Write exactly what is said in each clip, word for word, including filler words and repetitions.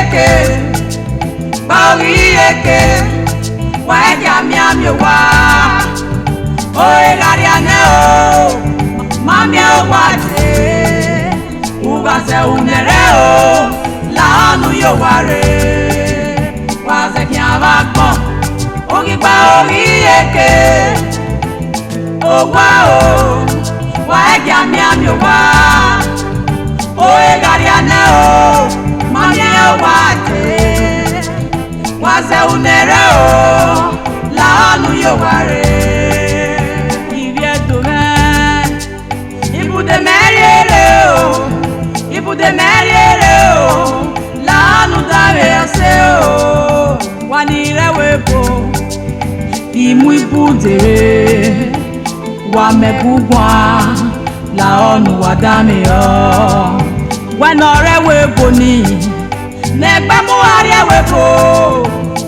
Eke, gba oghi eke, wa ẹgia mianmiẹn owa. Ore gha rria nẹ o, ma miẹn owa dee. U gha zẹ unẹrẹ o, la ọnu ye owa rre. Wa zẹ khian vbe agbọn, u ghi gba oghi eke. Owa o, wa ẹgia mianmiẹn owa. Ore gha rria nẹ o, ma miẹn owa dee. Wa zẹ unẹrẹ o, la ọnu ye owa rre. Ivbi Ẹdo mwẹ, ibude mẹ rhiere o, ibude mẹ rhiere o, la ọnu danmwehọ ẹse o. Wa ni rre ẹvbo ebo, I mu ibude rre, wa mẹ gu guan, la ọnu wa danmwehọ. Wẹ ne ọ rre ẹvbo ebo nii, ne ẹgbẹ mu gha rrie ẹvbo ebo,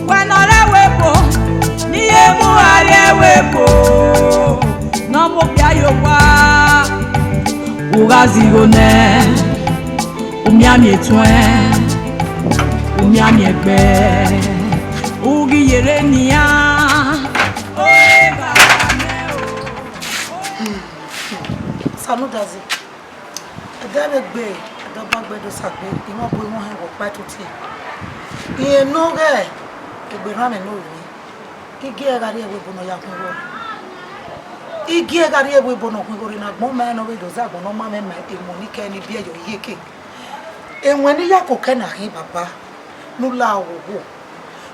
wẹ ne ọ rre ẹvbo ebo, ne I ye mu gha rrie ẹvbo ebo, ne ọ mu okpia ye owa, u gha zẹ igho nẹ, u mianmiẹn etuẹn, u mianmiẹn ẹgbẹ, u ghi yerre nian, ore gha rria nẹ o. Sanudazi, ẹdẹ vbe gbe, ẹdẹ ọba gbe do sagbe, imẹ bu imẹ hẹn wẹ ọkpa tutu. Irẹn ne ọ ghẹ egbe erhanmwẹ ne ọ ru mwẹ, I gie ẹe gha rrie ẹvbo ebo ne ọ ya khuẹn igho rre. I gie ẹe gha rrie ẹvbo ebo ne ọ khuẹn igho rre ne agbọn ma rẹn ne ọ vbe do zẹ agbọn ne ọ ma mwẹ ma emọ ne I kẹ ne I biẹ yọ iyeke. Ewẹn ne I ya koko ẹe na khin baba, ne u la oghogho,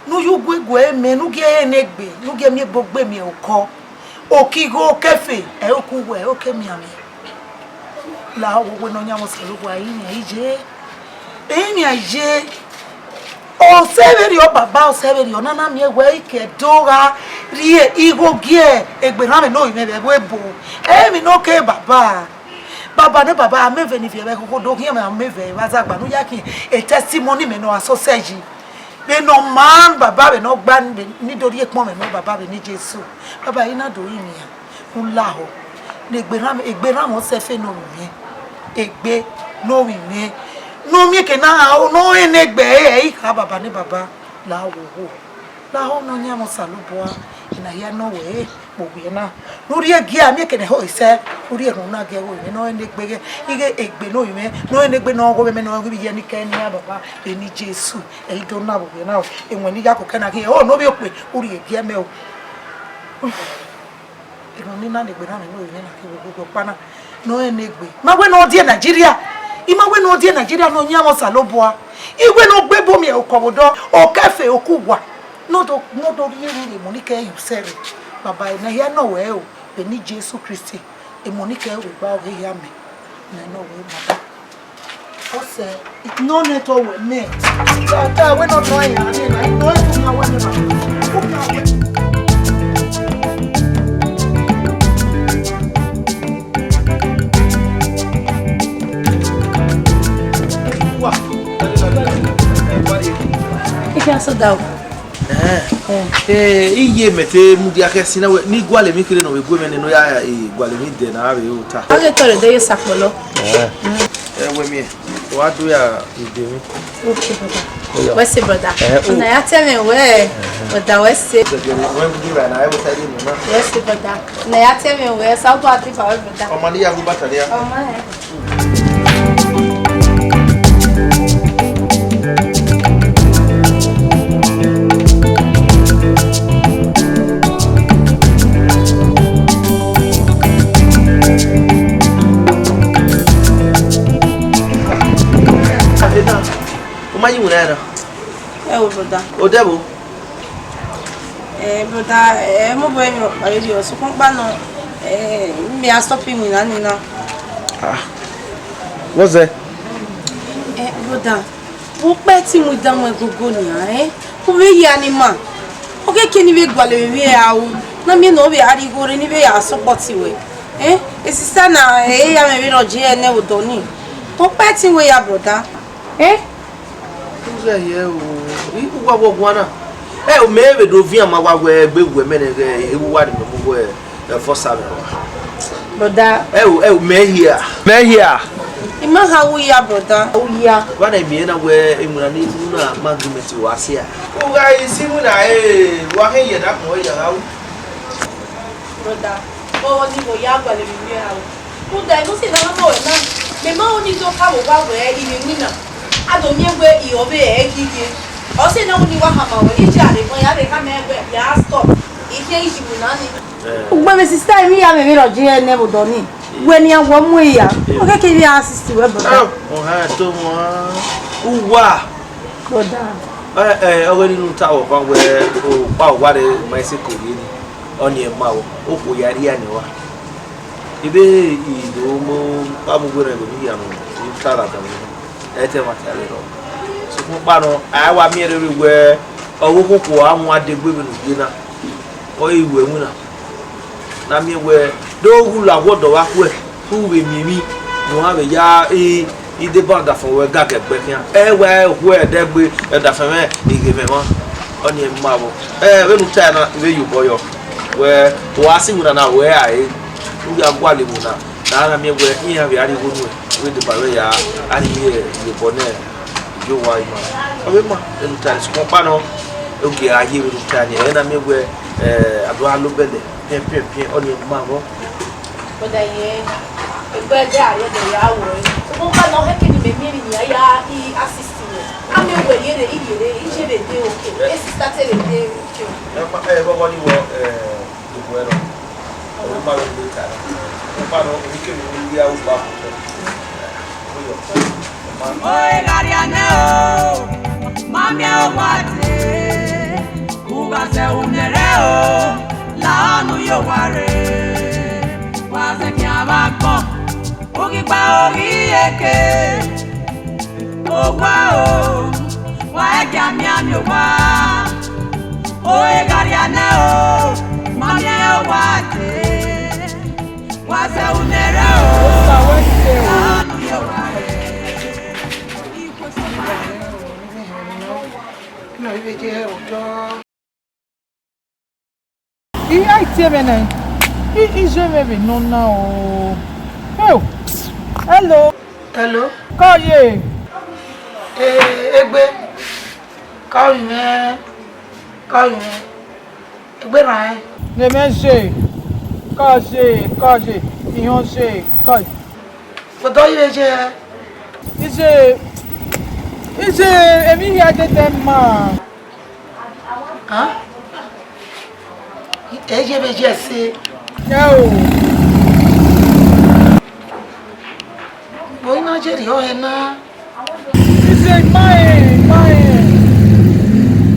ne u ye uguegue ẹre mẹ, ne u gie ẹre ne egbe, ne u gie miẹn ebo gbe miẹn okọ, okigho, okefe, ẹre oku wẹ, ẹre oke mianmwẹ. La oghogho ne ọ yan mwẹ Osanobua, ẹre I miẹn ye, ẹre I miẹn ye. Ọ sẹ vberriọ baba, ọ sẹ vberriọ, ọ na na miẹn wẹ I ke do gha rrie igho gie egbe erhanmwẹ ne ọ ru mwẹ vbe ẹvbo ebo. Emwi ne ọ kere baba. Baba ne baba, ameve ni viẹ vbe ẹkhokho do khian mwẹ ameve vbe azagba ne u ya khian testimony mẹ ne ọ gha sọsẹ yi. Vbene ọ maan baba, vbene ọ gba ni do rhie ekpọnmwẹ nuẹn baba, vbene Jesu. Baba, I na do rinmwian, u lahọ ne egbe erhanmwẹ, egbe erhanmwẹ ọ sẹ fe ne ọ ru mwẹ, egbe ne ọ ru mwẹ, ne ọ miẹn eke na, ne ọ rẹn ne egbe ẹre ẹ i kha baba ne baba, la oghogho. Lahọ ne ọ yan mwẹ Osanobua, ena hia nọ wẹ kpe owiẹ na. Ne u rhie gie a miẹn eke ne ẹho sẹ, ne u rhie erhunmwu na gie ẹvbo mwẹ ne ọ rẹn ne egbe ghẹ, ighẹ egbe ne ọ ru mwẹ, ne ọ rẹn ne egbe ne ọ gho mwẹ, ne ọ ghi vbe ye ne I kẹ ne iran baba, vbene Jesu, ẹ i do na vbe owiẹ na o. Ewẹn ne I ya koko ẹe na khin, o ne ovbi okpe, u rhie gie mẹ o. Erhunmwu ni na ne egbe na mwẹ ne ọ ru mwẹ na kevbe ogbogbo ọkpa na, ne ọ rẹn ne egbe. I ma wẹ ne ọ die Nigeria, I ma wẹ ne ọ die Nigeria ne ọ yan mwẹ Osanobua. I wẹ ne ọ gbe ebo miẹn okọ vbe odọ, okẹfe, okuwa. Ne ọ do, ne ọ do rhie emwi rhie emọ ni kẹ ye usẹ rre. Baba, ena hia nọ wẹ o, vbene Jesu Kristi, emọ ni kẹ vbe gba ọghe hia mẹ, mẹ nọ wẹ baba. Ọ sẹ, nọ nẹ tọ wẹ mẹ. Tata wẹ nọ tọ ya ni na, nọ etu na wẹ mẹ na. Wa. Ike aso da o. Ẹhẹn. Eh, iye mẹ te mudia khẹ sin na wẹ, ne I gualọ emwi kherhe ne ọ vbe gu mwẹ nẹ, ne ọ ya, eh, gualọ emwi dẹ ne a vbe ru ota. Ọ ghi tọrọ ẹdẹ ye sakpọlọ. Eh. Ẹ wẹ miẹn, wa do ya ide mwẹ. Okay, brother. Wẹ sẹ, brother. Eh, oh. Na ya tẹ mwẹ wẹ, brother, wẹ sẹ. Wẹ do ra na, ẹ wẹ ta ye nọ na. Wẹ sẹ, brother. Na ya tẹ mwẹ wẹ, sa do ati ba wẹ, brother. Ọmọ ni ya gu bata dia. Ọmọ ẹ. Uma yi wuna ya na. Ẹ wo, brother. O dẹ bo? Eh, brother, eh, mo bọ emwi ọkpa rhie, sokpan ọkpa nọ, eh, mẹ a stop iwinna nii na. Ah. What's that? Eh, brother, vbe ukpẹ te I mu idan mu ẹgogo nian, eh? U vbe hia ni ma. Ọ khẹke ne I vbe gualọ emwi vbe a ru, na miẹn ne ọ vbe a rhie igho rre ne I vbe ya support wẹ. Eh? E sister na, eh, ya mwẹ vbe rọ je ẹre nẹ vbe odọ nii. Vbe ukpẹ te I wẹ ya, brother? Eh? Ughẹ hiẹ o, I, uwa wọ guan na. Ẹ o, mẹ vbe do vian ma wa wẹ egbe wẹ mẹ nẹ, ghẹ ewu wa ni mẹ mu wẹ, ẹ, fọ sa mẹ wa. Brother. Ẹ o, ẹ o, mẹ hia. Mẹ hia. I ma ha wu ya, brother. Wu ya. Wa na miẹn na wẹ iwinna ni unu na ma gimẹti wa sia. U gha i si iwinna, eh, wa khin ye da kun ya gha wu. Brother, ọghe ni vbe ya gualọ emwi ivbi ẹre aro. Rhunmwuda, enosi ne a ma wẹ na, mẹ ma ho ni do ka vbe owa wẹ ivbi iwinna, a do miẹn wẹ I ọvbehe ẹre ghi rhie. Ọ sẹ ne a wu ni wa khama wẹ, iye a rre emọ, ya rre khama wẹ, ya stop. I khian iye iwinna ni. Ugbẹn vbe sista emwi ya vbe vberriọ je ẹre nẹ vbe odọ ni, wẹ nian wẹ ọ mu eya, ọ khẹke ivbi assist wẹ, brother. Ọhan ẹto wọn uwa. Brother. Ẹ, ẹ, ọghe ni unu ta vbe ọkpa wẹ, okpa uwa rre ma ese ko rhie ni, ọnii ẹ ma vbọ, okhuo ya rhie ne uwa. Ebe I do mu kpa mu gberra ebe ni ya nọ, I ta ra da mu. Ẹtẹ ma ta vbe rọ. Sokpan ọkpa nọ, a wa miẹn rere wẹ, ọ vbe okhuo a wan degbe vbene u ye na, ọ i ru ẹwinna. Ne a miẹn wẹ, do ghula wẹ ọdọ vbe akhuẹ, u vbe miẹn emwi ne uwa vbe ya i, i deba ọdafẹn wẹ gagẹ gbe khian. Ẹ wẹ okhuo ẹdẹgbe, ọdafẹn mwẹ, I ghe mwẹ mwa. Ọnii ẹ ma vbọ. Ẹ, vbene u tae na, I vbe ye obọ yọ. Wẹ, wa si iwinna na, wẹ a re, u ya gualọ iwinna. Na na miẹn wẹ iran vbe a rhie igho nuẹn, vbe deba vbe ya, a rhie ye obọ nẹ, yo wa ima. Ọ vbe ma, enu ta ni sokpan ọkpa nọ, ogie a ye vbe enu ta ni, ẹ na miẹn wẹ, eh, a do gha lobẹlẹ, piẹn, piẹn, piẹn, ọnii ma vbọ. Brother, yeah, egbe ẹdẹ a ye ẹdẹ ya wọ ẹ. Sokpan ọkpa nọ, hẹke ni mẹ miẹn emwi ne a ya i assist wẹ. A miẹn wẹ yere, i yere, i je vbe de okay. E sister te vbe de okay. Ẹ, ghọghọ ni wọ, eh, Ogun ẹrọ. Ọmọ ma vbe gbe ta. Ọmọ ma nọ, emwi kemwi ne u ya ru ba. Oyo. Oi, gharia nẹ o, ma miẹn owa te, u gha zẹ unẹrẹ o, la ọnu ye owa rre, wa zẹ khian vbe agbọn, u ghi gba oghi eke. Owa o, wa ẹgia mianmian owa. Oi, gharia nẹ o, ma miẹn owa te. Wa zẹ unẹrẹ o. Osa wẹ se o. Anu ye owa re. Nọ, ive je hẹ odọ. I, a i tie mwẹ nẹ, I, I je mwẹ vbe nọ na o. Heo. Hello. Hello. Kọ ye. Eh, egbe. Kọ ye mwẹ. Kọ ye mwẹ. Egbe rran. Ne mẹ je. Kọ ye, kọ ye. Ihọn ye, kọ ye. Odọ ire ye. I ye, I ye, emwi hia dede ma. Hàn? Ẹ ye vbe ye ẹse. Ẹ o. Vbe I na ye rhie ọre na? I ye, I ma rẹn, I ma rẹn.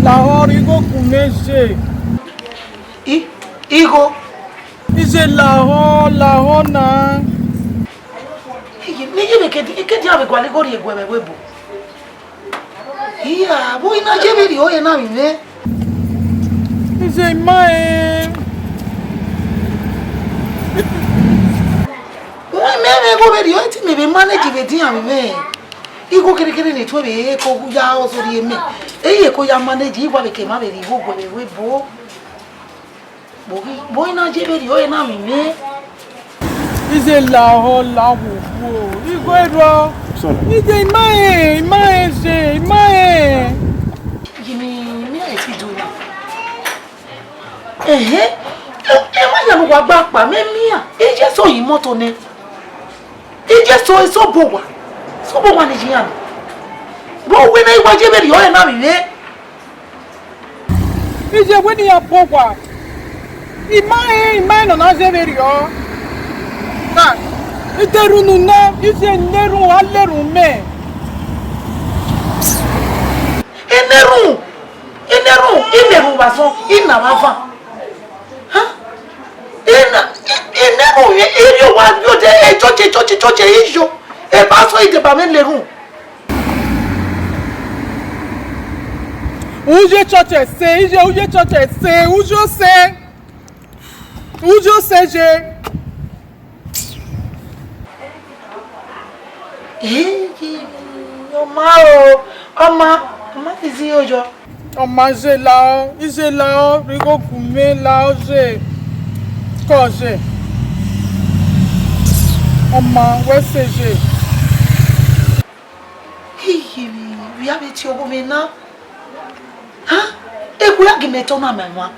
Lahọ rhie igho gu mẹ ye. I, igho? I ye lahọ, lahọ na. Iye, ne iye vbe kedi, kedi a vbe gualọ igho rhie guẹ vbe ẹvbo ebo. Iya, vbe I na ye vbe rhie ọre na vbe mwẹ? I ye, I ma rẹn. Vbe mẹ vbe igho vbe rhie ọre te mẹ vbe manage vbe edian vbe mwẹ. Igho kherhe kherhe ne I tuẹ vbe eko ya ọzọ rhie mẹ. Eye eko ya manage, I wa vbe ke ma vbe rhie igho guẹ vbe ẹvbo ebo. Vbe I na ye vbe rhie ọre na vbe mwẹ? I ye lahọ lahọ, igho erhuọ. I ye, I ma rẹn, I ma rẹn ye, I ma rẹn. Ye ne, ne I fi do na. Ẹhẹn, ẹ, ẹ ma ya ne uwa gba kpa, mẹ miẹn, e je so yi imọto nẹ. E je so, e so bo owa, so bo owa ne I ye iran. Vbe uwẹ na I wa ye vbe rhie ọre na vbe mwẹ? I ye wẹ ne iran bu owa. I ma rẹn, I ma rẹn ne ọ na ye vberriọ. Ha, I te rhunmwuda, I ye ne erhunmwu, a le erhunmwu mẹ. I ne erhunmwu, I ne erhunmwu, I ne erhunmwu vbe asọn, I na vbe avan. Ha? I na, I, I ne erhunmwu, I rhie owa rrie odẹ, e church, e church, e church, e yo. E ba sọ, I deba mwẹ le erhunmwu. U ye church ẹse, I ye, u ye church ẹse, u ye ose, u ye ose ye. Ee, ọma o, ọma, ọma, izi oyọ. Ọma ye lahọ, I ye lahọ, rhie igho gu mẹ lahọ ye, kọ ye. Ọma, wẹ sẹ ye. Ya vbe tie oghomwẹ na. Ha? Ekhue a gi mẹ tọ na ma emwa.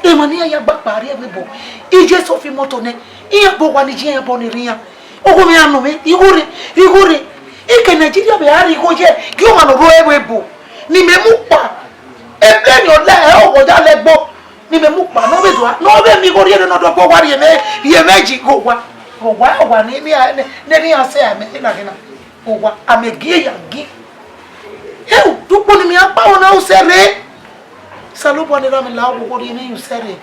Emwa ne iran ya gba kpa rrie ẹvbo ebo. Iye Jesu fi moto nẹ. Iran bọ owa ni je iran bọ ni rri iran. Oghomwẹ a nọ mwẹ, igho rre, igho rre. Ike Nigeria vbe a rre igho ye, gie ọmwa ne ọ rre ẹvbo ebo. Ne imẹ mu kpa. Epleni ọ la ẹ, ọghọ ya lẹ gbo. Ne imẹ mu kpa, ne ọ vbe dua, ne ọ vbe miẹn igho rhie ne ọ dọ gbe owa rhie mwẹ, rhie mwẹ ji ghe owa. Owa, owa ne, ne, ne, ne iran sẹ amẹ na ghe na. Owa, amẹ gie ya gie. Heo, do ukpo ne imẹ a kpa ọna usẹ rre. Osanobua ne erha mwẹ la oghogho rhie mwẹ ye usẹ rre.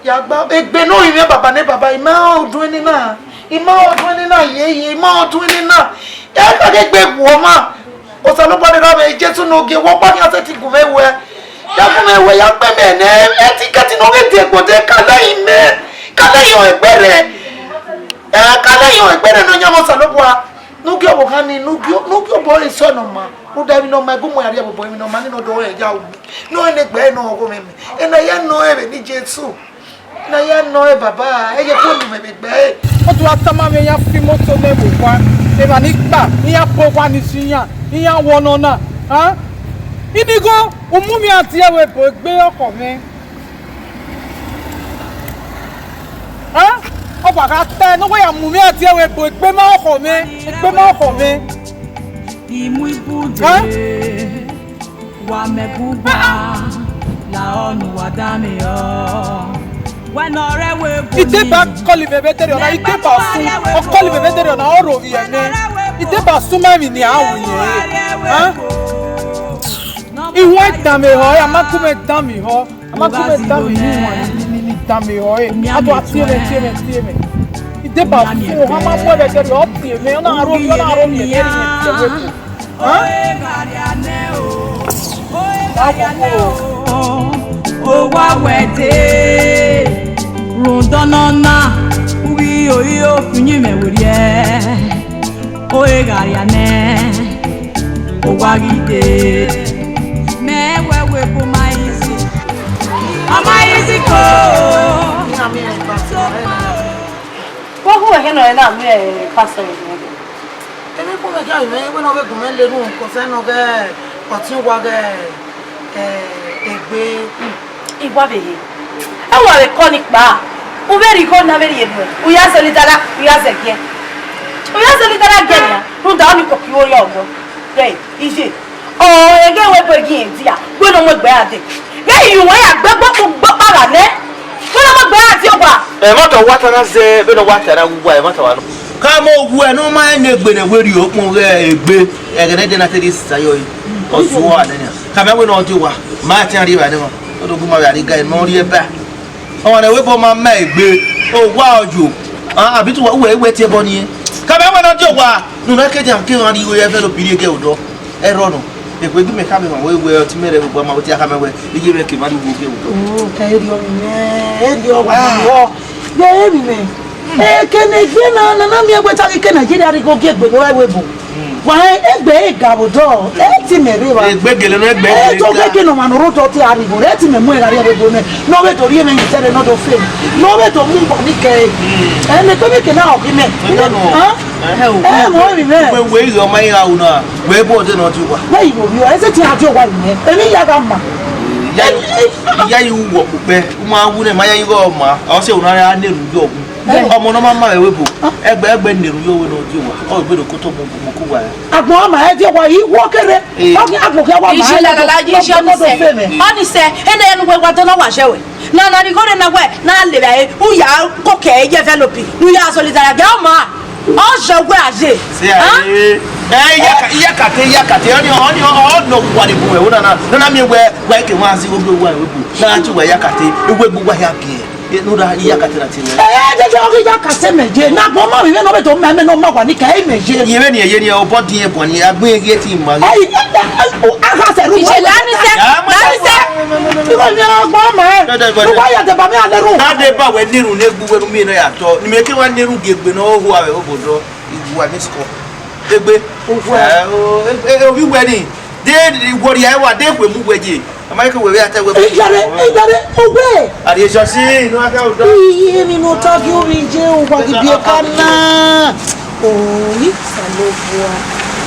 Ya gba egbe ne orinmwi baba ne baba, I ma ọdun ẹne na. I ma ọdun ẹne na, ye, ye, I ma ọdun ẹne na. Ya ka ghe egbe wu ọmwa. Osanobua ne erha mwẹ, Jesu ne ogie, wẹ ọkpa khian sẹtin gu mwẹ wẹ. Ya gu mwẹ wẹ, ya kpẹ mẹ ne ẹtin kẹtin ne ọ ghe die egbe odẹ, ka lẹ imẹ, ka lẹ yọ egbe rẹ. Ẹ, ka lẹ yọ egbe rẹ ne ọ yan mwẹ Osanobua. Ne u gie ọvbokhan ni, ne u gie, ne u gie obọ ẹre sẹ ne ọ ma. Rhunmwuda emwi ne ọ ma, gu mu ẹre rhie obọ emwi ne ọ ma ni ne ọ do rẹn ya ru. Ne ọ rẹn egbe ẹre ne ọ gho mwẹ mẹ. Ena ya nọ ẹre vbe ni Jesu. Ena ya nọ ẹre baba, ẹ ye ku enu mwẹ vbe egbe ẹre. Ọ tua tama mwẹ ya fi moto nẹ vbe owa. Emwa ni kpa, iran bu owa ni si iran, iran wọ nọ na. Ha? Inigho, u mu mwẹ a tie vbe ebo egbe ọkhọ mwẹ. Ẹ? Ọ wa gha tae ne ọ wa ya mu mwẹ a tie vbe ebo egbe ma ọkhọ mwẹ, egbe ma ọkhọ mwẹ. Imu ibude, ẹ? Wa mẹ bu wa, la ọnu wa da mwẹ ọ. Wẹ ne ọ rre ẹvbo ebo. Ideba kọli vbe vbe dere ọna, ideba sun, ọ kọli vbe vbe dere ọna, ọ rho vbiẹ nẹ. Ideba sun ma emwi ne a ru yẹn. Ẹ? Iwẹn dan mwẹ họ, a ma gu mwẹ dan mwẹ họ. A ma gu mwẹ dan mwẹ ni wan ni, ni, ni dan mwẹ họ, ẹ. A do a tie mwẹ, tie mwẹ, tie mwẹ. Ideba sun, ọ ma mu ẹvbo ẹgẹrriọ, ọ tie mwẹ, ọ na ro, ọ na ro mwẹ, ẹgẹrriọ mwẹ tie mwẹ. Hẹn? Owa wẹ de, rhunmwuda ọnọna, u ghi ro iro fi uyinmwẹ werriẹ. Ore gha ria nẹ, owa ghi de. Mẹ wẹ wẹ bu ma easy. Ọ ma easy ko. Vbe ọghe uwẹ khian ne ọ na mu pastor ye? Emwi khuọnmwi khian vbe mwẹ, wẹ ne ọ vbe gu mwẹ le erhunmwu, kọsẹ ne ọ ghe ọtiẹn uwa ghe, eh, egbe. I wa vbe ye. Ẹ wa vbe kọ ni kpa. U vbe rhie igho na vbe rhie nuẹn. U ya zẹ ni dada, u ya zẹ giẹ. U ya zẹ ni dada giẹ nia. Rhunmwuda ọnii koko igho ya ọgbọ. Rẹ, iye. Ọ, ẹghẹ wẹ bu ẹre gie dia. Wẹ ne ọ mu egbe ra dee. Ghẹ iyuẹn ya gbe gbe gbe kpa gha nẹ. Wẹ ne ọ mu egbe ra dee owa. Ẹmwata wa ta na zẹ, vbene ọ wa ta na wu wa, ẹmwata wa nọ. Khama owẹ ne ọ ma rẹn ne egbe ne wẹ rhie okpọn ghe egbe, ẹghẹ ne ẹdẹ na te rhie sisa yọ yi, ọ zuọ a nẹ nia. Khama wẹ ne ọ die owa, ma te rhie evba nẹ emwa, ọ do gu ma vbe a rhie ga, ne ọ rhie ba. Ọmwa ne wẹ bọ ma ma egbe, owa ọyo, a, abi tu uwẹ, uwẹ tie ẹbọ nii. Khama wẹ ne ọ die owa, ne u na ke dia ke emwa rhie igho ye ẹvẹlop rhie ge odọ. Ẹrọ nọ, egbe gi mẹ khama emwa wẹ, wẹ ọtẹn mwẹ rẹ vbe obọ ma, wẹ te a khama wẹ, iye mwẹ ke emwa rhie igho ge odọ. Oh, ẹ rhie ọmwa mwẹ, ẹ rhie ọmwa mwẹ. Ye emwi mwẹ. Ekene egbe na, na, na miẹn wẹ ta ghi ke Nigeria rhie igho gie egbe vbe ẹvbo ebo. Wa egbe e ga vbe odọ, ẹ ti mẹ rre evba. Egbe gele nọ, egbe gele. E to gege ne ọmwa ne ọ rre odọ te a rhie igho, ẹ ti mẹ mu ẹre gha rrie ẹvbo ebo nẹ, ne ọ vbe do rhie mwẹ ye sẹrẹ ne ọ do fe. Ne ọ vbe do mu uwa ni kẹ. Ẹ, ne egbe vbe ke na ọ ghi mẹ. Ẹ, mọ emwi mwẹ. Wẹ, wẹ, ighe ọ ma i gha ru na, wẹ bu ọdẹ ne ọ die owa. Wẹ igho vbiọ, ẹ sẹtin a die owa mwẹ. Emwi ya gha ma. Ya, ya, ya, u wọ kpukpẹ, u ma wu nẹ, ma ya igho ọ ma, ọ sẹ u na ra ne erhunmwu yọ wu. Ọmọ ne ọ ma ma vbe ẹvbo ebo, ẹgbẹ, ẹgbẹ ne erhunmwu yọ wẹ ne ọ die owa, ọ gbe do koto mu, mu ku wa. Agbọn ọmwa ẹ die owa, I wọ kere. Ee. Ọ ghi agbọn khian wa ma. Iye lalala, iye ọmọ ne ọ do fe mwẹ. Ọnii sẹ, ene ya ne uwẹ wa dọ na wa zẹ wẹ. Na, na, ni igho rre na wẹ, na lele ẹre, u ya koko ẹre ye ẹvẹlop, ne u ya solidarity, ọ ma. Ọ zẹ wẹ a ye. Sẹ a ye. Ẹ, iyaka, iyakate, iyakate, ọnii, ọnii, ọ nọ wa ni bu wẹ, wẹ na, na, na, na miẹn wẹ, wẹ ke wa zẹ igho gbe wa, wẹ bu. Na tu wẹ iyakate, wẹ gbe wa ya biẹ. Ye no da iyakate na ti wẹ. Ẹ, ẹ, jẹjẹ, ọ ghi iyakate mẹ ye. Na gbọ ma mi, mẹ ne ọ vbe do mẹ, mẹ ne ọ ma wa ni ka, ẹ, mẹ ye. Ye vbe ni, ye ni, obọ din ye bọ ni, a gbẹn ye ti ma. Ẹ, ẹ, ẹ, ẹ, o, a gha sẹ ru. Iye la ni sẹ, la ni sẹ. Igho ni a gbọ ma ẹ. Dada, dada. Wa ya deba mi a le ru. Na deba wẹ ni ru ne gbu wẹ ru mi ne ya tọ. Ni mẹ ke wa ni ru gie egbe ne ọ hu avẹ obodo. Igua miss call. Egbe. Ogua. Ẹ, o, e, e, ovbi wẹ ni. De wọrria ẹwa, de khuemu wẹ ye. A ma ke wẹ vbe a ta wẹ. Iyare, iyare, ogbe. Are you sure? No, I can't. Iye mi no ta gi omi je, o wa gi bi ka na. Oyi, Osanobua.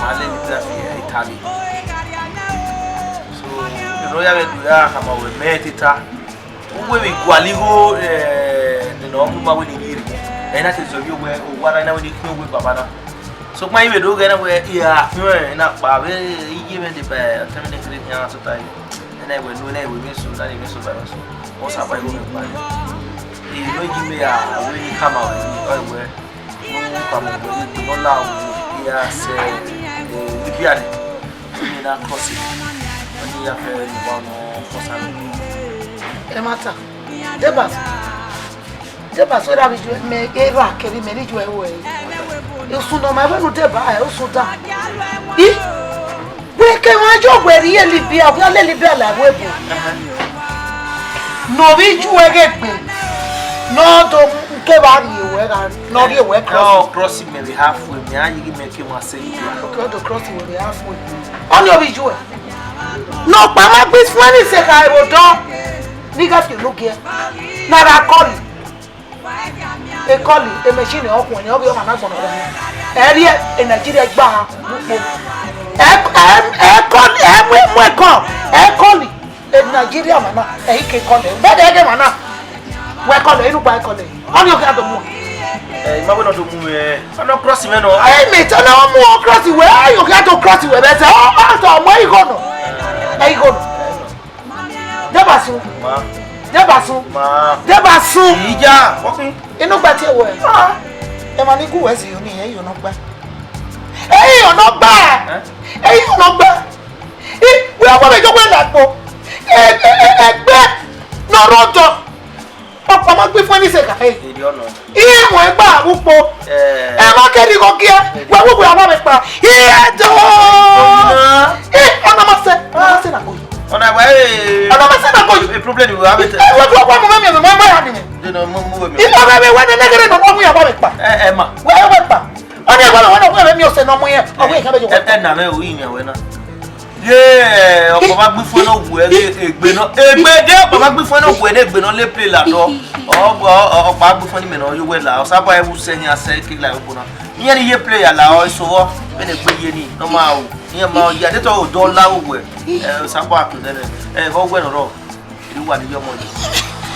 Ma lele Libya fi Italy. So, eno ya vbe do ya khama wẹ mẹ te ta. Uwẹ vbe gualọ igho, eh, ne ọ mu ma wẹ ne I rhie rre. Ẹ na te zẹ ovbi owẹ, owa na, na wẹ ne I khian uwẹ baba na. Sokpan I vbe do ghẹ na wẹ I ra khian ẹn na kpa vbe iye mwẹ deba ọtẹn mwẹ ne kherhe khian sota yi. Ena wẹ nu, ena wẹ mwẹ so, na ni mwẹ so ba mwẹ so. Ọ sa ba igho mwẹ kpa. I no yi mẹ ya wẹ ne I khama wẹ, ọ wẹ. Ọkpa mẹ wẹ ne egbe nọ la wu, I ra sẹ, eh, Libya ni. Ni na cross. Ni ya fẹ ni wa nọ cross aro. Ẹ ma ta. Deba. Deba so ra bi ju mẹ era kẹri mẹ ni ju ẹ wẹ. Usun nọ ma wẹ nu deba ẹ usun da. I wẹ ke wan jọ wẹ rhie Libya, wẹ le Libya la wẹ bo. Nọ vbe ju ẹghẹ gbe. Nọ do ke ba rhie wẹ gha, nọ rhie wẹ cross. Ọ cross mẹ vbe halfway, mẹ a yi ghi mẹ ke wan sẹ Libya. Okay, ọ do cross wẹ vbe halfway. Ọni ọ vbe ju ẹ. Nọkpa ma gbe suẹn ni se kha ẹvbo dọ. Ni gha fi ologie. Na ra kọli. Ekọli, emachine ọkhuẹn ni, ọ ghi ọmwa na gbọnnọ ọmwa. Ẹ rhie e Nigeria gba ha ukpo. Ẹ, ẹ, ẹ kọli, ẹ mu, ẹ mu ẹkọ, ẹ kọli. E Nigeria mama, ẹ i ke kọli. Bẹdẹ ẹgẹ mama, wẹ kọli, inú gba kọli. Ọni ọ ghi a do mu. Ẹ, I ma wẹ ne ọ do mu mwẹ, ọ nọ cross mwẹ nọ. Ẹ, mẹ te na mu ọ cross wẹ, ẹ, ọ ghi a do cross wẹ, bẹtẹ, ọ, ọ, ọ, ọ, mu ẹ igho nọ. Ẹ igho nọ. Deba sun. Ma. Deba sun. Ma. Deba sun. Ija, fucking. Inú gba tie wẹ. Ah. Ẹ ma ni gu wẹ si yo ni, ẹ yo nọ gba. Ẹ yo nọ gba. Eh? Ẹ yo nọ gba. I, wẹ wa be yo wẹ la gbo. Ẹ, ẹ, ẹ, ẹgbẹ nọ rọ dọ. Ọkpa ma gbe fun ni se ka he. Eri ọnọ. Iye mu ẹgba ukpo. Eh. Ẹ ma kẹ ni gho giẹ. Wẹ wo wẹ a ma vbe kpa. Iye do. Ọna. Ẹ, ọna ma sẹ. Ọna ma sẹ na ko. Ọna wa, eh. Ọna ma sẹ na ko. A problem we have it. Ẹ, wẹ du ọkpa mu mẹ mi, mẹ, mẹ, ya ni mẹ. Deno mu, mu we mi. Ẹ, ọna vbe wẹ nene gere nọ, ọmọ ya wa vbe kpa. Ẹ, ẹ ma. Wẹ, wẹ kpa. Ọna wa, wẹ, wẹ mi ọsẹ nọ mu yẹn. Ọmọ yẹn ka be yo. Ẹ, ẹ na mẹ o, iye wẹ na. Ye, ọkpa ma gbe fun nọ wẹ, egbe nọ, egbe de, ọkpa ma gbe fun nọ wẹ, ne egbe nọ le play la dọ. Ọ, ọ, ọ, ọkpa gbe fun ni mẹ nọ, yo wẹ la, ọ saba ẹ wu sẹ hin asẹ ke la yo bona. Iye ni ye play ya la, ọ so wọ, vbene egbe ye ni, nọ ma o. Iye ma o, ya de tọ o dọ la o wẹ. Ẹ, saba ko de, ẹ, ọ wẹ nọ rọ. Iri wa ni yo mo ni.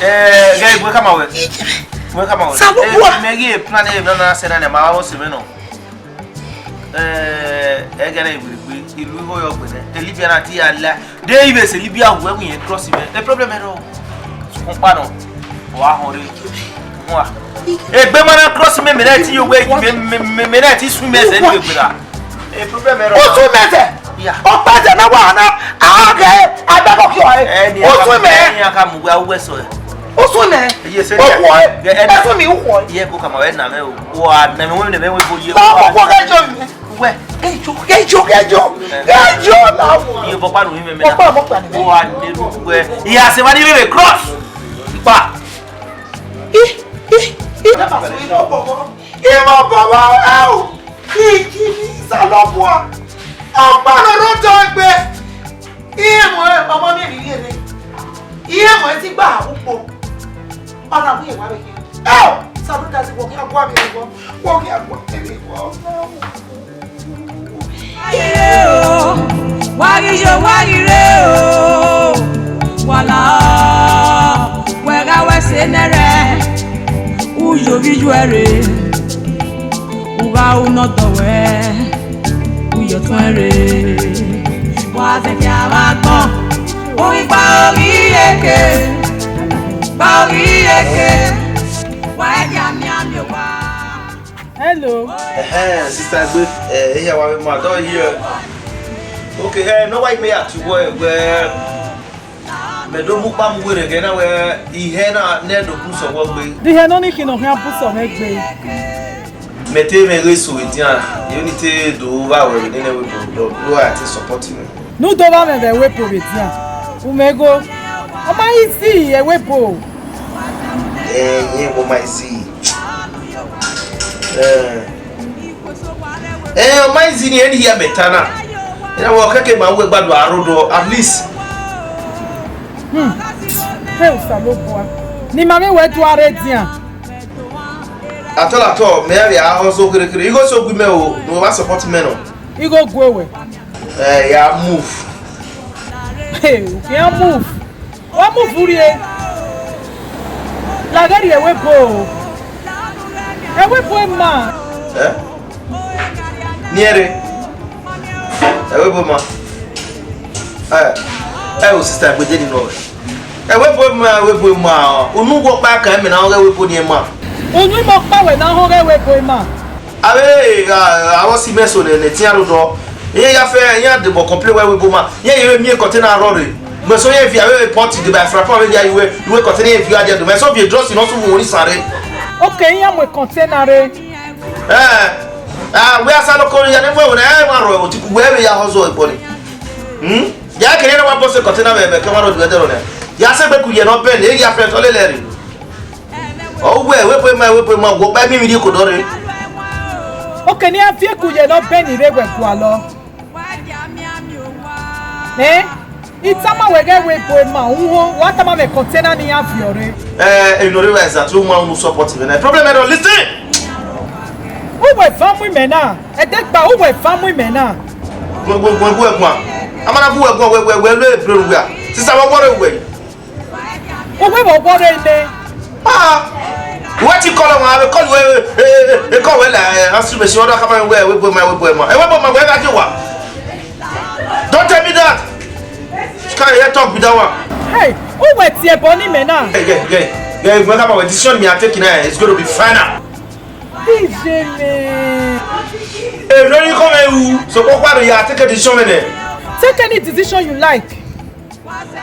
Ẹ, gẹ egbe kama wẹ. Egbe kama wẹ. Saba. Ẹ, mẹ ye plan ẹ, na na sẹ na, ma wa se mẹ nọ. Eh, ẹghẹ ne I wiri gbe, I lu igho yọ gbe nẹ. Libya na ti ya la. De I vbe sẹ Libya wu ẹwu yẹn cross mẹ. E problem ẹro. Sukun kpa nọ. Wa họn re. Wa. Egbe ma na cross mẹ, mẹ na ti yo we, mẹ, mẹ, mẹ, mẹ na ti sun mẹ sẹ ni gbe ra. E problem ẹro. O sun mẹ sẹ. Ya. O pa sẹ na wa na. A ghe, a gbe ko ki o e. Ẹ ni. O sun mẹ. Ẹ ni a ka mu we a wẹ sọ ẹ. Usun nẹ. Yes, sir. Ukhọ ẹ. Yeah, ẹ- Ẹsùn mi ukhọ ẹ. Iye ko kama wẹ na mẹ o. Wa na mẹ wẹ na mẹ wẹ bo ye. Báwo kò kọ́ kẹjọ mi? Wẹ. Kẹjọ, kẹjọ, kẹjọ. Kẹjọ la wọ. Iye bọ pa nu mi mẹ. Mo pa, mo pa ni. Wa ne lu wẹ. Iya se wa ni we cross. Pa. I, i, i. Ẹ bá sọ iná bọ̀bọ̀. Ẹ máa bàbá ẹ o. Ìjì ní ìsàlọ̀bùà. Ọ̀pá lọ́rọ́ jọ ẹgbẹ́. Iye mọ̀ ẹ́, ọmọ mi rí yẹn ni. Iye mọ̀ ẹ́ ti gbà àwùpọ̀. Ọ̀nà mi ìwà rẹ̀ yẹn. Ẹ ò, Samuel Dasi, wọ́n kí agbó àmì ẹ̀wọ̀. Wọ́n kí agbó àmì ẹ̀wọ̀. Wáyé o, wáyé o, wáyé o. Wala, wẹ gha wẹ se nẹrẹ. Uyo ghi yu ẹre. Ugha u nọ dọ wẹ, u ye ọtuẹn rre. Wa zẹgiẹ avbe agbọn, u ghi gba oghi eke, gba oghi eke, wa ẹgia miẹn miẹn owa. Hello. Ẹhẹn, sister Egbe, ẹ, eya wa vbe ma dọ yi. Okay, ẹ, ne ọ wa yi mẹ ya tuwẹ, wẹ, mẹ do mu kpa mu werriẹ ẹghẹ na wẹ, ihẹ na nẹ do bu sẹ ọghọ gbe. De ihẹ nọ ni khin ne ọ khian bu sẹ mwẹ gbe? Mẹ te mwẹ ghe so edian, emwi ni te do vba wẹ vbe nene wẹ do, do, do a te support mwẹ. Ne u do vba mwẹ vbe ẹvbo ebo vbe edian, u mẹ gho. Ọ ma easy ẹvbo ebo. Ẹ, irẹn wẹ ọ ma easy. Ẹ, ẹ, ọ ma easy ni, eni hia mẹ ta na. Ena wẹ ọ kẹkẹ ma wẹ gbadu aro do, at least. Hmm. He Osanobua. Ne ima mwẹ wẹ do a rre edian. Atọ la atọ, mẹ ya vbe a hustle kherhe kherhe. Igho so gu mẹ o, ne uwẹ wa support mẹ nọ. Igho gue wẹ. Eh, ya move. Hey, ya move. Wa move rrie. Laghe rrie ẹvbo ebo o. Ẹvbo ebo ima. Eh? Niẹn rre. Ẹvbo ebo ima. Eh, eh, o sister, egbe de ni nọ. Ẹvbo ebo ima, ẹvbo ebo ima. Unu wọ kpa ka mẹ na ọghe ẹvbo ebo ni ima. Unu mọ kpa wẹ na ọghe ẹvbo ebo ima. Avbe, a, avbe ọse imẹ eso nẹ, ne tian rhodọ. Iran ya fẹ, iran debọ complain wẹ ẹvbo ebo ima. Iran ye miẹn container rọ rre. Mẹ so ye viọ avbe pot deba fry pan vbe ya iwe, iwe container ye viọ adiẹ do. Mẹ so viọ dross nọ sunu vbe isan rre. Okay, iran mu container rre. Eh, ah, wẹ Asanokore ya ne mu ẹvbo na, ẹ wa rọ ẹvbo, ti ku wẹ vbe ya hustle ẹgbọ ni. Hmm? Ya kere ne wa bọ sẹ container vbe, vbe ke wa rọ du ẹdẹrọ nẹ. Ya sẹ egbe ku ye nọ bẹn, e ya fẹ tọ lele rre. Ọ wẹ, ẹvbo ebo ima, ẹvbo ebo ima, wọ kpa emi vbe rrie kodo rre. Okay, ne iran viọ eku ye nọ bẹn ni rre wẹ gualọ. Eh? I tama wẹ ghẹ ẹvbo ebo ima, uhun, wa tama mwẹ container ne iran viọ rre. Eh, you know, realize that you want to support me. Problem, I don't listen. Uwẹ fa mu imẹ na, ẹdẹgba uwẹ fa mu imẹ na. Gbe, gbe, gbe, gbe ẹguan. A ma na gbe uwẹ ẹguan, wẹ, wẹ, wẹ, wẹ, wẹ, wẹ, wẹ. Sisa, wẹ, wẹ, wẹ. Uwẹ vbe ọwọrre nẹ. Ah, wẹ ti call wan, I call wẹ, eh, eh, eh, call wẹ la, eh, answer machine, ọdọ kama wẹ, wẹ, wẹ, wẹ, wẹ, wẹ, wẹ, wẹ, wẹ, wẹ, wẹ, don't tell me that. You can't hear talk with that one. Hey, uwẹ tie ẹbọ ni mẹ na. Hey, yeah, yeah, yeah, whenever my decision me I take now, it's going to be final. Ijele. Hey, no, you come here, so what, what do you take a decision in there? Take any decision you like.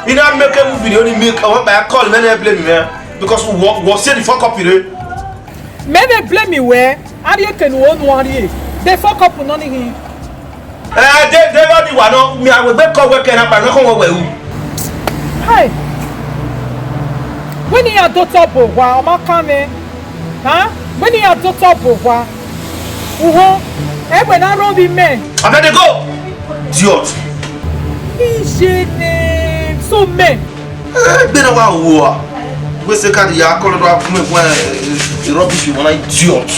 Ina make a movie, only make, I want by call, many blame me, because we, we say the fuck up, you know. Many blame me where? Are you can one one ye? The fuck up, none of him. Eh, they, they don't want no, me, I will make call work and I don't come over. Hey! When you are daughter of Bowa, or my coming? Huh? When you are daughter of Bowa? Uho, eh, when I run the men. I better go. Idiot. Ijele, so men. Eh, better wa wo. We say, can ya call it up, me, eh, rubbish, you wanna idiot.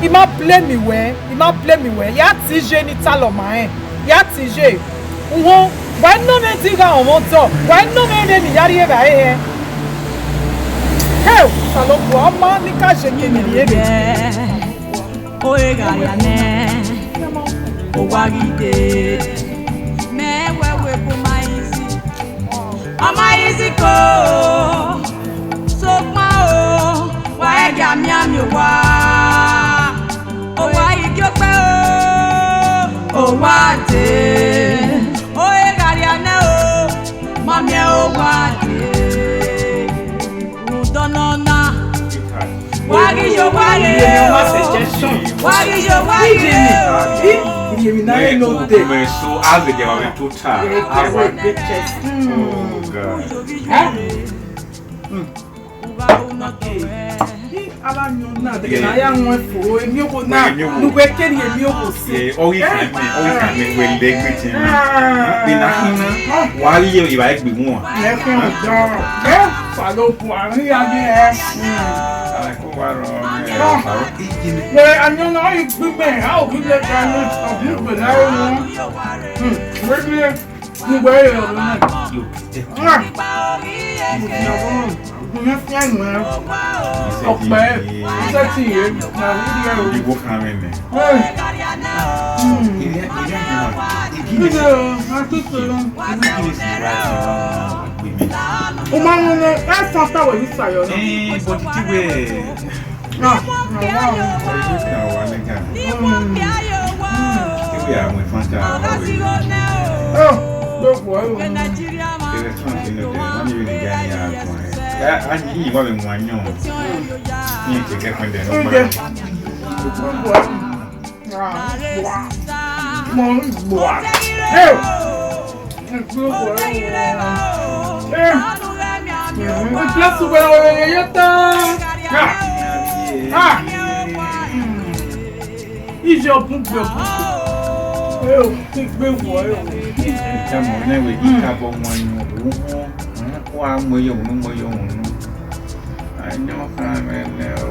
I ma blame me wẹ, I ma blame me wẹ. Ya ti je ni talọ ma rẹn. Ya ti je. Uho, wa nọ mwẹ di gha ọmọ dọ. Wa nọ mwẹ ne mi ya rrie evbare hẹ. Hell, Osanobua, ọ ma ni ka je ke mi rrie evbe. Ore gha ya nẹ, owa ghi dee. Mẹ wẹ wẹ bu ma easy. Ọ ma easy ko, sokpan o, wa ẹgia mianmian owa. Owa ghi gie okpẹ o, owa dee. Ore gha rria nẹ o, ma miẹn owa dee. Rhunmwuda ọnọna, wa ghi yo, wa ghi yo, wa ghi yo, wa ghi yo. Iremwi na rre nọ dẹ. Mẹ so, a vbe dia wa vbe tota. Oh God. Avbe ayọn na, de na ya wọn fo, emiọvbo na, ne uwẹ kẹrri emiọvbo sẹ. Ọ ghi kan mẹ, ọ ghi kan mẹ, wẹ lẹ gbe tẹ mẹ. De na khin na, wa ghi ye evba egbe wọn. Ẹ khin ọjọ, ẹ, Osanobua, rhia ye ẹ. Wẹ ayọn na, ọ ghi gbe mẹ, a o ghi lẹ ka nẹ, ọ ghi gbe na ro wọn. Wẹ bi Ugbo ẹre ọmọ na. Yo, ẹ kú. Ah! Mo fi ọmọ, mo fi ẹnu ẹ. Ọpẹ, iṣẹ́ tí ìyẹn, na rí ẹ o. Ìwọ kan rẹ mẹ. Hey. Hmm. Ìrẹ́, ìrẹ́ ìjọba. Ìgírí. Ìjọba, a tó sọ̀rọ̀. Ìgírí sì ra ìjọba. O máa ń mú ẹ fọ́n táwọn yìí ṣàyọ̀ náà. Ẹ bọ̀dì tí wẹ̀. Ah, ah, ah. Ọ̀rẹ́ yóò kàn wá lẹ́gàn. Mm. Kí wíyà àwọn ìfọ́n jà wá wẹ̀. Oh, ló pọ̀ ẹ́ o. Kẹrẹ tún àti inú dẹ̀, wọ́n ní ìrìn ìjà ni àgbọ̀n ẹ̀. Yá, á ní ìwà mi mú àyàn. Ní ìtẹ̀kẹ́ pẹ̀lẹ́ ló pẹ̀lú. Ó pọ̀ ẹ́. Mo ń gbọ́. Ẹ o. Mo ń gbọ́. Ẹ. Mo ń gbọ́. Mo ń gbọ́. Ah. Ah. Iye ọkùn gbẹ ọkùn. Ẹ o, ti gbé wọ ẹ o. Ìtàmọ̀ náà wẹ̀ kí ká bọ̀ wọn yín òun wọn. Wọ́n á mọ iye òun, mọ iye òun. Àyàn kan rẹ̀ lẹ́ o.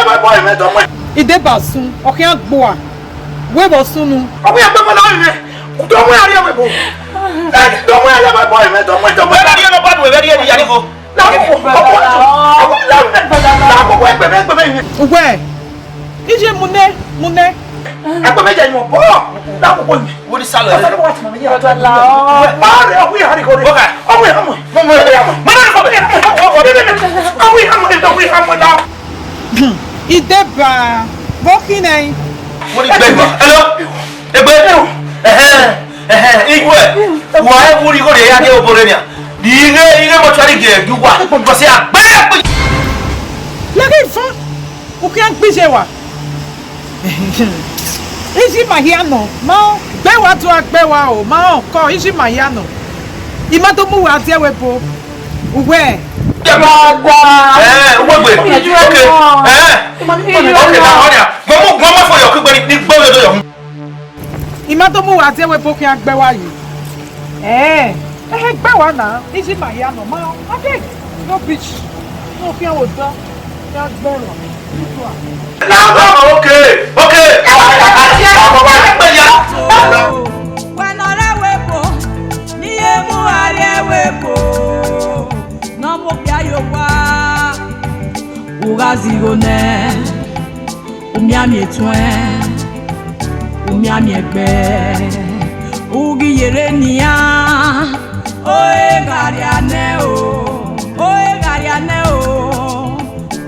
ariẹ vbe ẹbọ mwẹ, dọmọ. Ideba sun, ọ khian gboa. Wẹ vbe ọ sunu. Ọ khian gbe mwẹ na mwẹ. Dọmọ ariẹ vbe ẹbọ. Ẹ, dọmọ ariẹ vbe ẹbọ mwẹ, dọmọ, dọmọ. Ẹ na rhie nọ ba nuẹn, ẹ rhie ne ya ni ko. Na ko, ko, ko, ko, ko, na ko, ko, ẹgbẹ mwẹ, ẹgbẹ mwẹ. Uwẹ, ije mu nẹ, mu nẹ. Ẹgbẹ mwẹ jẹ yọ, bọ. Na ko, ko. Wo ni salọ. Ọsẹ ni mo wa tuma mi ya. Ba rẹ, ọwọ ya ni ko. Oka. Ọwọ ya mo. Mo mo ya mo. Mo na ko. Ọwọ ya mo, ọwọ ya mo, ọwọ ya mo la. Ideba, vbọ khin nẹ? Wo ni gbe igba? Hello? Egbe? Ẹhẹn, ẹhẹn, igwe. Wa e vuri igho rẹ ya ghe obọ rẹ nia. Di ighe, ighe mortuary gẹ, di uwa. Because a gbe ya gbe. Lẹgẹ ifan, u khian gbe iye wa. Iji ma hia nọ, ma ọ, gbe wa do a gbe wa o, ma ọ kọ, iji ma hia nọ. I ma do mu uwa die ẹvbo ebo. Uwẹ. Dada. Eh, uwẹ gbe. Iju Okay. ẹmọ. Eh. Iju Okay, ẹmọ. Now, ọnia. Mo mu, mo mu fo yọ kugbe ni gbe do yọ. I ma do mu uwa die ẹvbo ebo khian gbe wa yi. Eh. Ehe, gbe wa na, iji ma hia nọ, ma, abeg, no bitch, no fear wo dọ, ya gbe wa. Now, now, okay, okay. Wẹ ne ọ rre ẹvbo ebo, ne I ye mu uwa rrie ẹvbo ebo, ne ọ mu okpia ye owa, u gha zigho nẹ. Umianmiẹn etuẹn, umianmiẹn ẹgbẹ, u ghi yerre nian, ore gha ria nẹ o, ore gha ria nẹ o,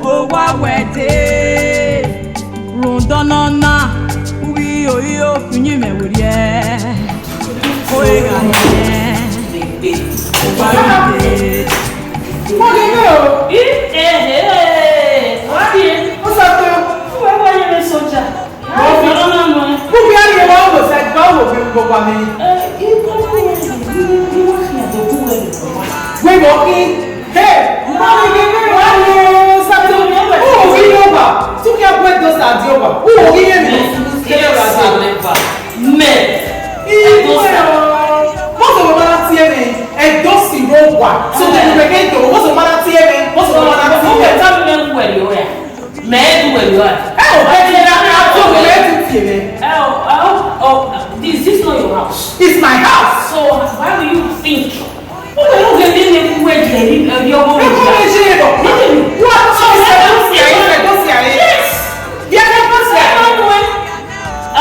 owa wẹ dee, rhunmwuda ọnọna, u ghi ro iro fi uyinmwẹ werriẹ, ore gha ria nẹ, owa wẹ dee. Mo lè ní o. Ih, eh, eh, eh, wá di e. Ó sọ pé, wọ́n wá yẹn lè sọjà. Mo fi ọ̀rọ̀ náà mọ̀ ẹ́. Mo fi ayé wa wò sẹ́, gbọ́ wò mí gbogbo wa mi. Eh, ikú kú ẹ̀ ní wọ́n fi àjọ kú ẹ̀ lè sọ wá. Wíwọ kí, hey, mo lè ní o. Wá di o, sọ pé, ó wò kí ló wà, tún kí ẹ kú ẹ̀ tó sàdí ó wà. Ó wò kí yẹn mi. Kí ló wà sí? Mẹ. Iwe o. Mọsọ mama na tie mẹ, ẹdọ si ro wa. So de mẹ ke do, mọsọ mama na tie mẹ, mọsọ mama na tie mẹ. Mẹ ta mi mẹ wẹ ri o ya. Mẹ do wẹ you are. Ẹ o, ẹ ti da na to wẹ ti tie mẹ. Oh, oh, oh, this, this is not your house. It's my house. So why do you think? Who will you get in the way there? You, uh, your home. Ẹ kọ́ ẹ ṣe é bọ̀. What? So ẹ kọ́ sí ayé, ẹ kọ́ sí ayé. Yes. Yes, ẹ kọ́ sí ayé. Emmanuel.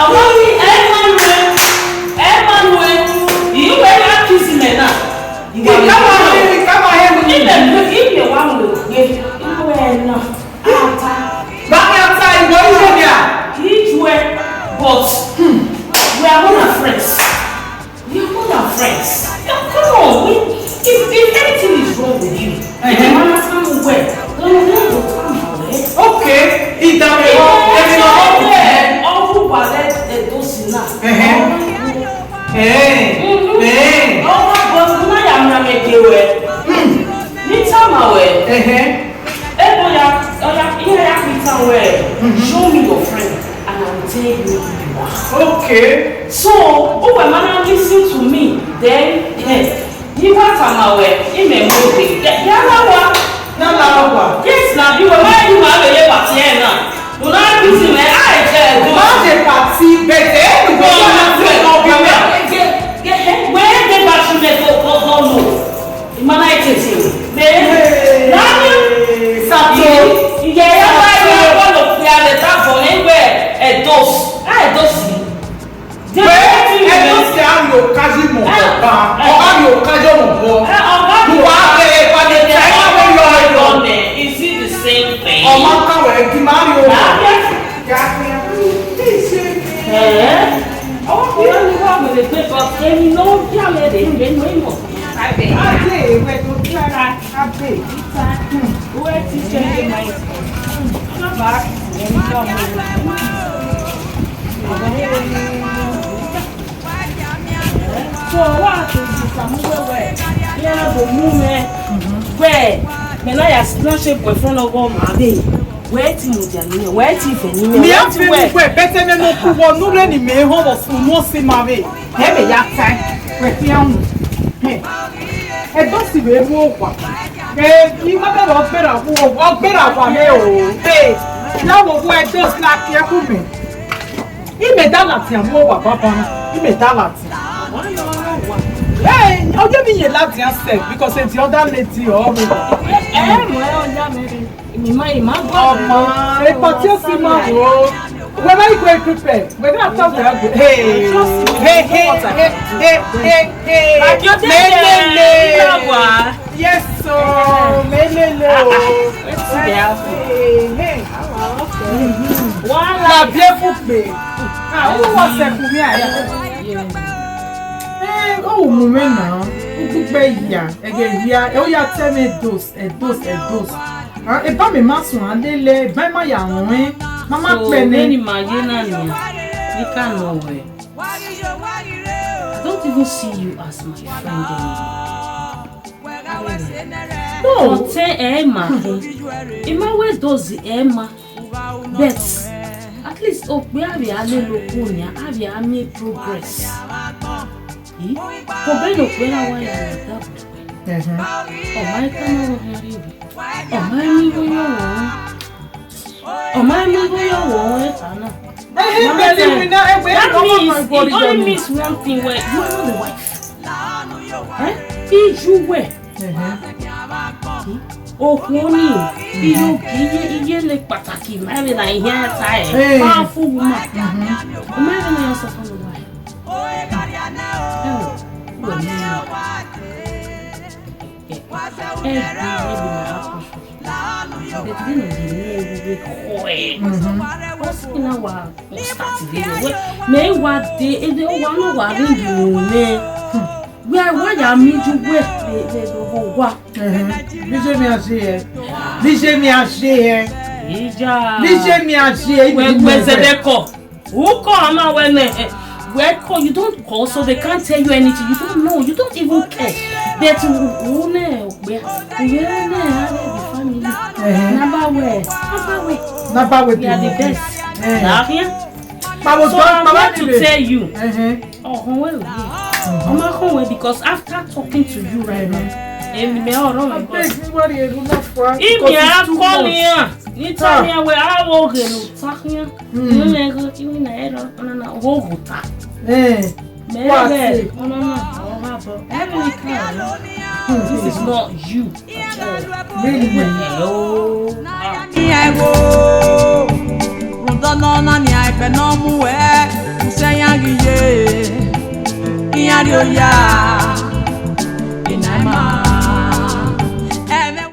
Emmanuel. Emmanuel. Emmanuel. You were not kissing me now. Kí ká máa hẹ́, kí ká máa hẹ́ mu. Ilẹ̀, ilẹ̀ wa mọ̀ pé, ilẹ̀ wa ẹ̀ náà. Ata. Bá mi ata ìwọ ìwọ mi à. Kì í ju ẹ, but, hmm, we are more than friends. We are more than friends. Yeah, come on, we, if, if anything is wrong with you, if the man has come well, then we don't go come away. Okay, ìdààmú wa, èmi náà wọ́n kù. Ọ̀hún wà lẹ́ ẹ̀dọ́ sí náà. Ẹ̀hẹ́n. Ẹ̀hẹ́n. Ẹ̀hẹ́n. Ọmọ bọ̀ ọdún náà yà mí àmì ẹ̀jẹ̀ wẹ̀. Hmm. Ní táwọn wẹ̀. Ẹ̀hẹ́n. Ebo ya, oya, ihe ya kpita wẹ, show me your friend and I will tell you who you are. Okay. So, uwẹ ma na listen to me, then, eh, ni wa tama wẹ, imẹ mu egbe. Ya, ya la wa. Na la wa. Yes, na bi wẹ, ma yi ma be ye party ẹ na. Do not listen me, I tell you. Ma je party, but eh, you go to party, no be me. Wẹ, wẹ, wẹ, wẹ, wẹ, wẹ, wẹ, wẹ, Imana etete. Mẹ. Hey. Nani? Sato. Iye ya ba ya bọlọ kpia vbe ta fọ ne wẹ ẹdos. A ẹdos yi. Wẹ ẹdos ya yo kaji mọ ọba. Ọba yo kaji mọ ọba. Ọba yo kaji mọ ọba. Is it the same thing? Ọmọ kan wẹ di ma yo. Ya kpia. Ya kpia. Please. Eh? Ọmọ kan wẹ ni wa wele gbe, but èmi ló ń bí àmì ẹ̀dẹ̀ ìgbẹ́ inú ìmọ̀. Abe, wẹ do clear that, abe. Who else is changing my, come back. So, what is this? I'm aware. Yeah, but move me. Where? Me na ya snatch a boyfriend of all my day. Wẹ ti mu dia ni, wẹ ti fẹ ni. Mi a fẹ mu wẹ, bẹtẹ mẹ no ku wọ nu re ni mẹ họn vbọ unu si ma vbe. Ẹ mẹ ya ta, wẹ ti a mu. Ẹ do si vbe mu owa. Ẹ, I ma bẹrẹ ọgbẹra wu, ọgbẹra wa mẹ o. Ẹ, ya wo wo ẹ do si na kiẹ ku mẹ. I mẹ da ladian mu owa baba na. I mẹ da ladian. Ẹ, ọ ye mi ye ladian sẹ, because the other lady ọ vbe. Ẹ, ẹ, mo ẹ ọ ya mẹ re. Ima, ima, ọmọ, epa tí ó sì máa wò ó. Wẹ bá ìgò ìpípẹ, wẹ náà tọ́ wẹ àgbẹ̀. Hey, hey, hey, hey, hey, hey, hey. Mélèlè. Yes, o, mélèlè o. Hey, hey. Wàhálà. Làbí ẹkú pé. Àwọn wọ́n sẹ̀kù ní àyà. Ẹ, ó wù mí mẹ́nà, ó gbígbẹ́ ìyà, ẹ̀gẹ̀ ìyà, ẹ ó yà tẹ́ mi dos. Ẹdos, ẹdos. Ah, eba mẹ ma suẹn lele, eba ma ya ruẹn, ma ma so, kpẹ nẹ. Vbene ima ye na nian, I ka nọ wẹ. I don't even see you as my friend anymore. No. Ọtẹn ẹ ma khin. I ma wẹ dozi ẹ ma. But at least okpia vbe a lele okhuo nian, a vbe a miẹn progress. Eh? Obọ ne okpia na wa ya like that. Ẹhẹn. Ọ ma i tama vbe okhian rhie. Ọ ma i miẹn igho ye ọmwa. Ọ ma i miẹn igho ye ọmwa, ọ ta na. Ẹhẹn, but even now, ẹgbẹ, that means, it only means one thing, wẹ you are not the wife. Eh? Iye uwẹ. Ẹhẹn. Okhuo ni, iye ogie, iye, iye ne kpataki, ma vbe na ihian ta ẹ. Hey. Powerful woman. Mhm. Ọ ma vbe na ya suffer nobody. Ẹ o, wẹ ni. Ẹ bi, ẹ bi na ha kọfẹ. But then again, ẹ bi khọe. Mhm. What's in our start video? Wẹ, mẹ wa de, ede wa no wa ring mẹ. Wẹ wa ya mi ju wẹ, wẹ, wẹ, wẹ, wẹ, wa. Mhm. Vije mi a je hẹ. Vije mi a je hẹ. Ija. Vije mi a je hẹ. Wẹ, wẹ, zẹdẹ kọ. Who call ama wẹ nẹ? Eh, wẹ call, you don't call, so they can't tell you anything. You don't know. You don't even care. But who, who nẹ? Where? Where nẹ? How the family? Ẹhẹn. Number where? Number where? Number where? We are the best. Ẹhẹn. Now here. So I want to tell you. Ẹhẹn. Oh, where we? Ọmọ kan wẹ, because after talking to you right now, èmi mẹ ọ̀rọ̀ mi bọ. Imi a call yan. Ni ta nian wẹ, a vbe ghe ne u ta khian. Mm. Iwinna ẹghẹ, iwinna ẹre, ọnana, ọ vbe gho ta. Eh. Mẹ What ghẹ, say? Ọnana, ọ gha bọ. Ẹ vbe ni ka rẹ. Hmm. This is not you at all. Really? Hello. Iran ẹvbo, rhunmwuda ọnọna nian ẹgbẹ ne ọ mu wẹ, usẹ iran ghi ye, iran rrie oya.